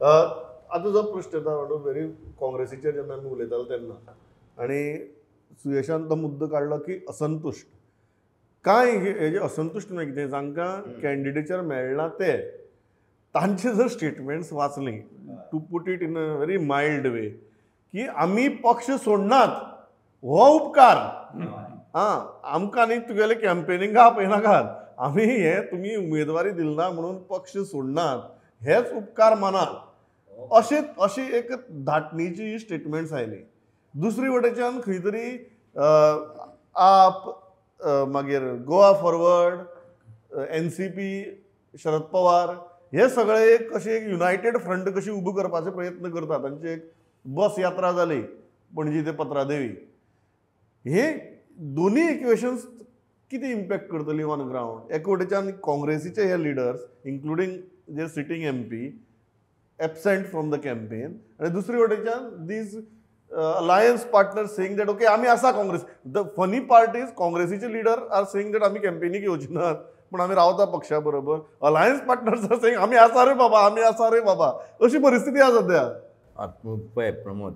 आतां जो प्रश्न येता म्हणून व्हेरी काँग्रेसीचेर जेन्ना आमी उलयताले तेन्ना आनी सुयशान तो मुद्दो काडलो की असंतुश्ट, कांय हे जे असंतुश्ट म्हणजे कितें, जांकां कॅन्डिडेचर मेळना ते तांचे जर statements वाचलीं, to put it in a very mild way, की आमी पक्ष सोडनात हो उपकार, आं आमकां आनी तुगेले कॅम्पेनिंगा आपयनाकात, आमी हे तुमी उमेदवारी दिलना म्हणून पक्ष सोडनात हेच उपकार मानात, अशें अशी एक धाटणीची स्टेटमेंट्स आयली. दुसरी वटेच्यान खंय तरी आप, मागीर Goa forward, NCP, Sharad Pawar हे सगळे एक कशे एक युनायटेड फ्रंट कशी उबो करपाचे प्रयत्न करतात. तांची एक बस यात्रा जाली पणजी ते पत्रादेवी. हे दोन्ही इक्वेशन्स कितें इम्पॅक्ट करतली ऑन ग्रावंड? एक वटेच्यान काँग्रेसीचे हे leaders including J sitting MP absent from the campaign, आनी दुसरी वटेच्यान these alliance partner saying that okay आमी आसा Congress. The funny part is काँग्रेसीचे लिडर are saying that आमी कॅम्पेनीक येवचे नात पूण आमी रावता पक्षा बरोबर. अलायन्स पार्टनर्स are saying आमी आसा रे बाबा, आमी आसा रे बाबा. अशी परिस्थिती आसा सद्या. पळय प्रमोद,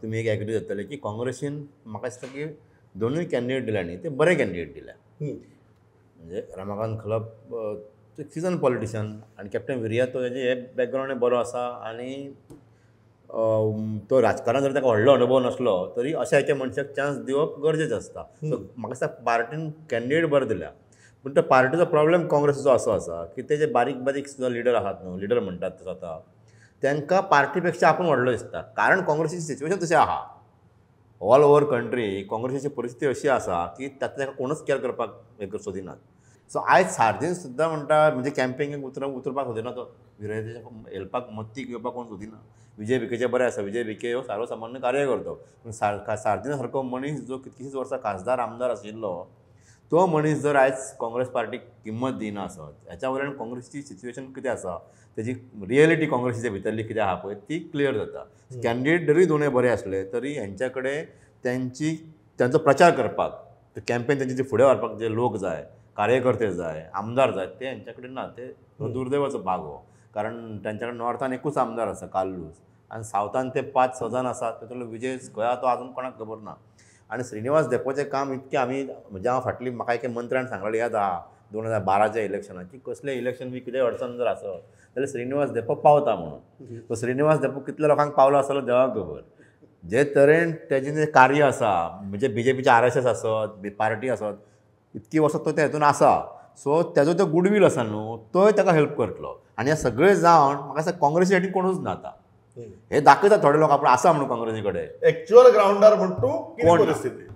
तुमी एक एग्री जातले की काँग्रेसीन म्हाका दिसता की दोनूय कॅन्डिडेट दिल्या न्ही ते बरे कॅन्डिडेट दिल्या. म्हणजे रमाकांत खलप सिजन पॉलिटिशियन आनी कॅप्टन विरियातो तेजे हे बॅकग्रावंड बरो आसा आनी तो राजकारणान जर ताका व्हडलो अनुभव नासलो तरी अशा एका मनशाक चान्स दिवप गरजेचें आसता. सो म्हाका दिसता पार्टीन कॅन्डिडेट बरें दिल्या, पूण त्या पार्टीचो प्रॉब्लेम काँग्रेसीचो असो आसा की ते जे बारीक बारीक सुद्दां लिडर आहात न्हू, लिडर म्हणटात ते स्वता, तांकां पार्टी पेक्षा आपूण व्हडलो दिसता. कारण काँग्रेसीची सिच्युएशन तशें आहा. ऑल ओवर कंट्री काँग्रेसीची परिस्थिती अशी आसा की तातूंत ताका कोणूच कॅर करपाक हें सोदिनात. सो आयज सार्दीन सुद्दां म्हणटा म्हणजे कॅम्पेनिंग उतरपाक सोदिना, तो विरोधीच्या हेल्पाक मत्तीक येवपाक कोण सोदिना. विजय भिकेचें बरें आसा, विजय भिके हो सर्वसामान्य कार्यकर्तो, पूण सार्दीना सारको मनीस जो कितकीशींच वर्सां खासदार आमदार आशिल्लो तो मनीस जर आयज काँग्रेस पार्टीक किंमत दिना आसत, हेच्या वयल्यान काँग्रेसीची सिच्युएशन कितें आसा, तेजी रियलिटी काँग्रेसीच्या भितरली कितें आहा पळय ती क्लियर जाता. कॅन्डिडेट जरी दोनूय बरे आसले तरी हेंच्या कडेन तेंची तांचो प्रचार करपाक, कॅम्पेन तेंची फुडें व्हरपाक जे लोक जाय, कार्यकर्ते जाय, आमदार जाय, ते हेंच्या कडेन ना. ते दुर्दैवाचो भाग हो, कारण तेंच्या कडेन नॉर्थान एकूच आमदार आसा कार्लूस आनी सावथान ते 5-6 जाण आसात, तातूंतलो विजय खंय आहा तो आजून कोणाक खबर ना. आनी श्रीनिवास धेंपोचें काम इतकें आमी म्हणजे हांव फाटली म्हाका एके मंत्र्यान सांगलें याद आहा 2012च्या इलेक्शनाक की कसलें इलेक्शन बी कितेंय अडचण जर आसत जाल्यार श्रीनिवास धेंपो पावता म्हणून. सो श्रीनिवास धेंपो कितल्या लोकांक पावलो आसतलो देवाक खबर. जे तरेन तेजें जें कार्य आसा म्हणजे बीजेपीचें RSS आसत, पार्टी आसत, इतकी वर्सां तो त्या हितून आसा, सो तेजो तो गुडवील आसा न्हू तोय ताका हेल्प करतलो. आनी हें सगळें जावन म्हाका दिसता काँग्रेसी साठी कोणूच ना आतां. हे दाखयता थोडे लोक आपूण आसा म्हणून काँग्रेसी कडेन, एक्चुअल ग्रावंडार म्हण तूं कोण परिस्थिती.